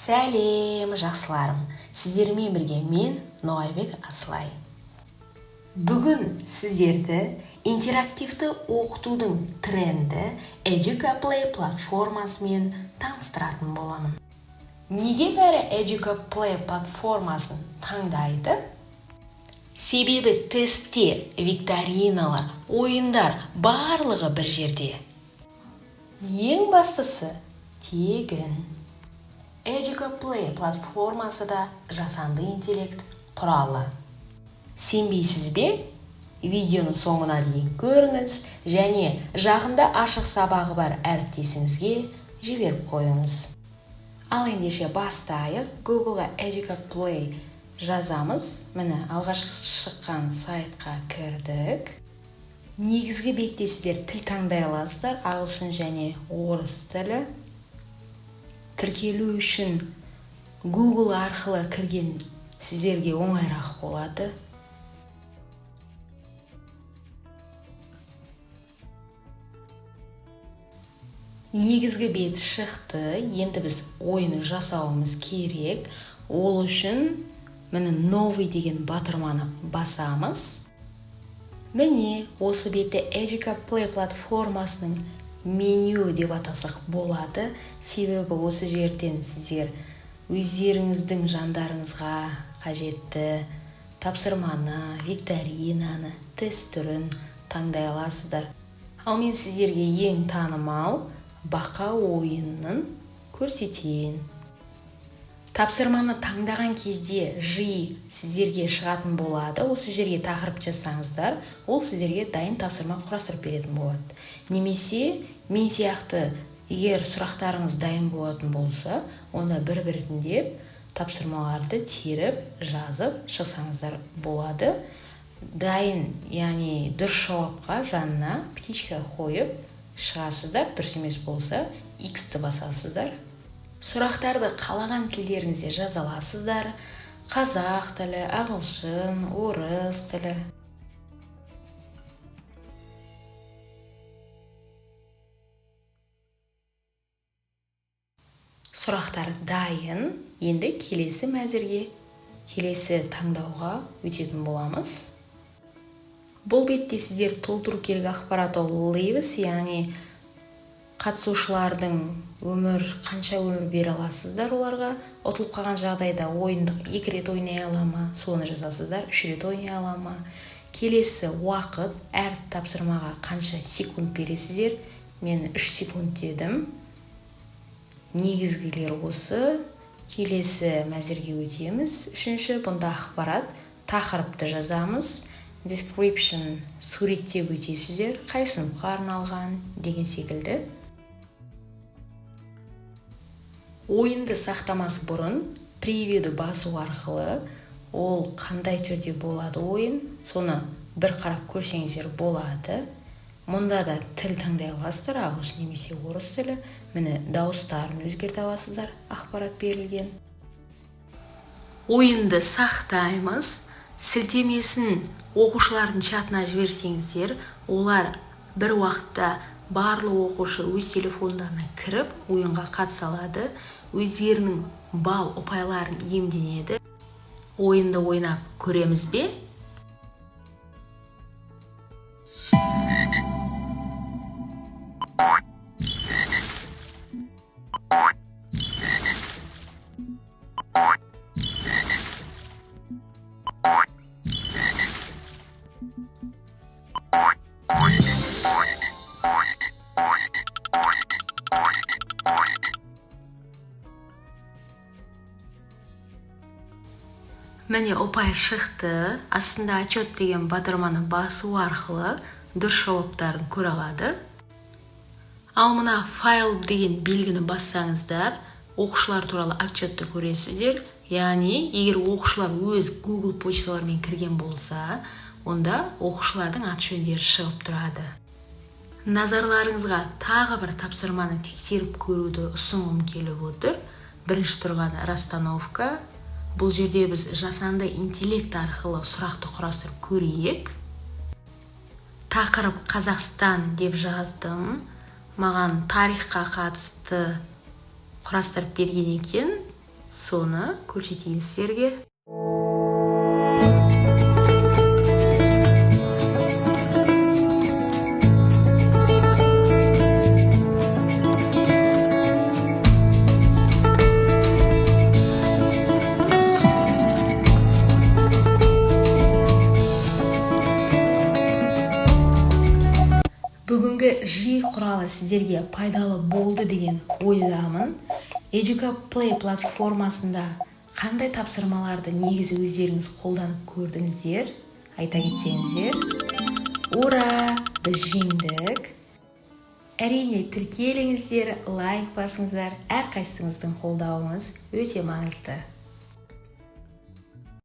Сәлем, жақсыларым! Сіздермен бірге мен, Ноғайбек Асылай. Бүгін сіздерді интерактивті оқытудың тренді Educaplay платформасымен таныстыратын боламын. Неге бәрі Educaplay платформасын таңдайды? Себебі тесттер, викториналар, ойындар барлығы бір жерде. Ең бастысы тегін. Educaplay платформасы да жасанды интеллект құралы. Сенбейсіз бе? Видеоның соңына дейін көріңіз және жақында ашық сабағы бар әріптесіңізге жіберіп қойыңыз. Ал ендеше бастайық. Google'a Educaplay жазамыз. Міне, алғаш шыққан сайтқа кірдік. Негізгі бетте сіздер тіл таңдай аласыздар, ағылшын және орыс тілі. Тіркелу үшін Google арқылы кірген сіздерге оңайырақ болады. Негізгі бет шықты. Енді біз ойын жасауымыз керек. Ол үшін міне новый деген батырманы басамыз. Міне осы бетте Educaplay платформасының меню деп атасақ болады. Себебі осы жерден сіздер өздеріңіздің жандарыңызға қажетті тапсырманы, викторинаны, тест түрін таңдай аласыздар. Ал мен сіздерге ең танымал бақа ойынын көрсетейін. Тапсырманы таңдаған кезде жиі сіздерге шығатын болады. Осы жерге тақырып жазсаңыздар, ол сіздерге дайын тапсырма құрастырып беретін болады. Немесе мен сияқты егер сұрақтарыңыз дайын болатын болса, онда бір-біртіндеп тапсырмаларды теріп, жазып шықсаңыздар болады. Дайын, яғни дұрыс жауапқа жанына птичка қойып шығасыздар. Дұрыс емес болса, X-ті басасыздар. Сұрақтарды қалаған тілдеріңізде жаза аласыздар. Қазақ тілі, ағылшын, орыс тілі. Сұрақтар дайын. Енді келесі мәзірге, келесі таңдауға өтетін боламыз. Бұл бетте сіздер толтыру керек ақпарат ол Leaves, яғни қатысушылардың өмір, қанша өмір бере аласыздар оларға. Ұтылып қалған жағдайда ойынды 2 рет ойнай ала ма, соны жазасыздар, 3 рет ойнай ала ма. Келесі уақыт, әр тапсырмаға қанша секунд бересіздер. Мен 3 секунд дедім. Негізгілер осы. Келесі мәзірге өтеміз. Үшінші, бұнда ақпарат, тақырыпты жазамыз. Description суреттеп өтесіздер, қай сыныпқа арналған деген секілді. Ойынды сақтамас бұрын превьюді басу арқылы ол қандай түрде болады ойын, соны бір қарап көрсеңіздер болады. Мұнда да тіл таңдай аласыздар, ағылшын немесе орыс тілі. Міне дауыстарын өзгерте аласыздар, ақпарат берілген. Ойынды сақтаймыз. Сілтемесін оқушылардың чатына жіберсеңіздер, олар бір уақытта барлық оқушы өз телефондарына кіріп, ойынға қатыса алады, өздерінің балл ұпайларын иемденеді. Ойынды ойнап көреміз бе? Міне ұпай шықты. Астында отчет деген батырманы басу арқылы дұрыс жауаптарын көре алады. Ал мына файл деген белгіні бассаңыздар, оқушылар туралы отчетты көресіздер. Яғни, егер оқушылар өз Google почталарымен кірген болса, онда оқушылардың аты-жөндері шығып тұрады. Назарларыңызға тағы бір тапсырманы тексеріп көруді ұсынғым келіп отыр. Бірінші тұрған расстановка. Бұл жерде біз жасанды интеллект арқылы сұрақты құрастырып көрейік. Тақырып Қазақстан деп жаздым. Маған тарихқа қатысты құрастырып берген екен. Соны көрсетейін сіздерге. Бүгінгі ЖИ құралы сіздерге пайдалы болды деген ойдамын. Educaplay платформасында қандай тапсырмаларды негізі өздеріңіз қолданып көрдіңіздер? Айта кетсеңіздер. Ура! Біз жеңдік. Әрине, тіркеліңіздер, лайк басыңыздар. Әрқайсыңыздың қолдауыңыз өте маңызды.